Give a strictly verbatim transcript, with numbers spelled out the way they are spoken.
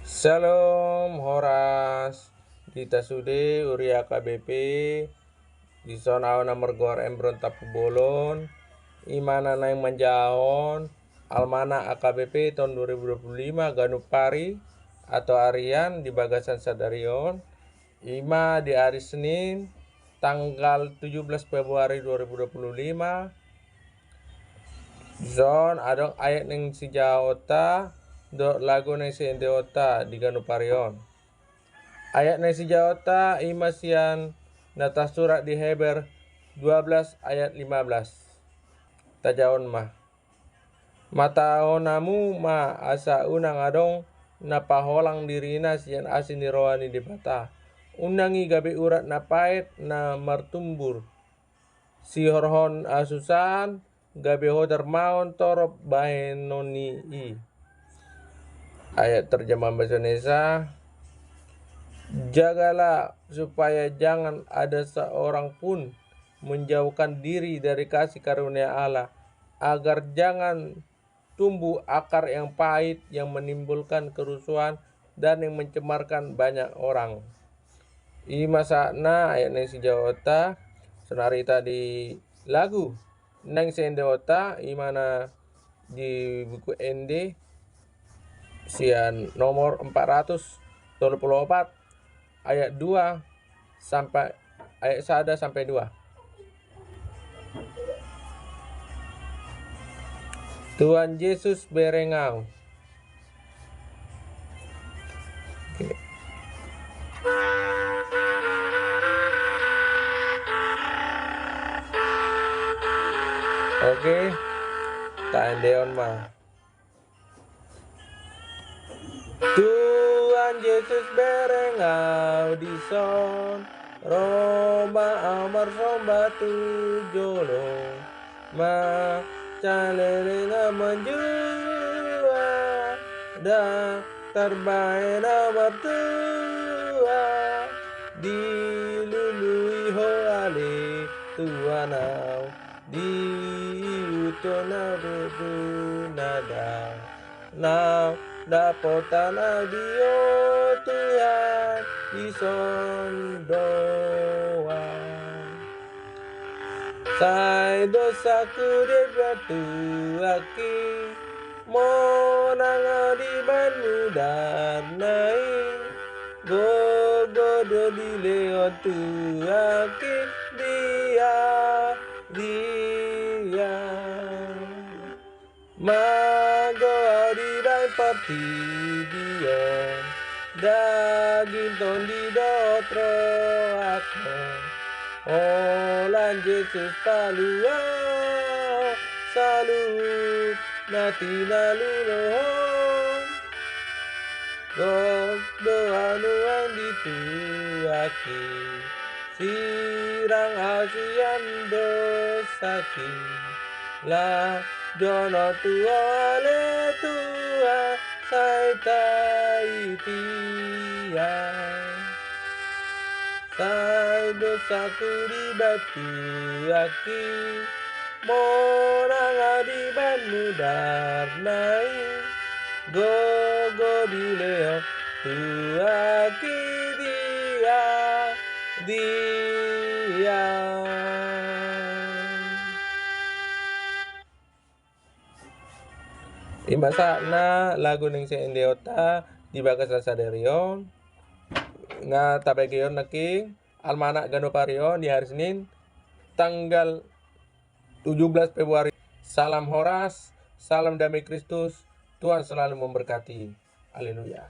Shalom, horas. Di hita sude, huria H K B P, dison ahu na margoar Embron Tampubolon, i ma na naeng manjahahon almanak H K B P tahun dua ribu dua puluh lima ganup ari atau harian di bagasan sadari on, i ma di hari Senin tanggal tujuh belas Februari dua ribu dua puluh lima. Dison adong ayat naeng sijahaonta dohot lagu naeng siendehonta di ganup ari on. Ayat naeng sijahaonta i ma sian na tarsurat di Heber dua belas ayat lima belas. Tajahon ma. Matahon hamu ma asa unang adong na paholang dirina sian asi ni roha ni Debata. Unang i gabe urat na paet na martumbur, sihorhon hasusahan, gabe hodar maon torop bahenon ni i. Ayat terjemahan bahasa Indonesia, jagalah supaya jangan ada seorang pun menjauhkan diri dari kasih karunia Allah, agar jangan tumbuh akar yang pahit, yang menimbulkan kerusuhan dan yang mencemarkan banyak orang. I ma sahatna ayat naeng sijahaonta. Sonari hita di lagu naeng siendehonta, i ma na di buku ende sian nomor empat ratus tolu puluh opat, ayat dua sampai, ayat sada sampai dua. Tuhan Jesus, bereng ahu. Oke. Oke. Taendehon ma. Tuhan Jesus, bereng ahu dison, ro ma ahu marsomba tu jolo, mansai leleng ahu manjua, ndang tarbahen ahu martua, dilului Ho ale Tuhan ahu, diihuthon ahu do na ndang na dapotan ahu di Ho Tuhan, dison do ahu. Sai dosaku dipatuaki, monang ahu dibahen mudarna i, gogo do dilehon tuak i dia dia. Mago ahu dibahen portibi on, daging tondi dohot rohangku. Holan Jesus palua ahu, saluhut na tinaluhon. Gok do ahu nuaeng dituaki, sirang ahu sian dosaku. Laho jonok tu Ho ale Tuhan, sai tait ia. Sai dosaku dipatuaki, monang ahu dibahen mudarna i, gogo dilehon tuak i dia dia. I ma sahatna lagu naeng siendehonta di bagasan sadari on. Nga tabege on nangkin almanak ganup ari on di hari Senin tanggal tujuh belas Februari. Salam horas, salam damai Kristus, Tuhan selalu memberkati. Haleluya.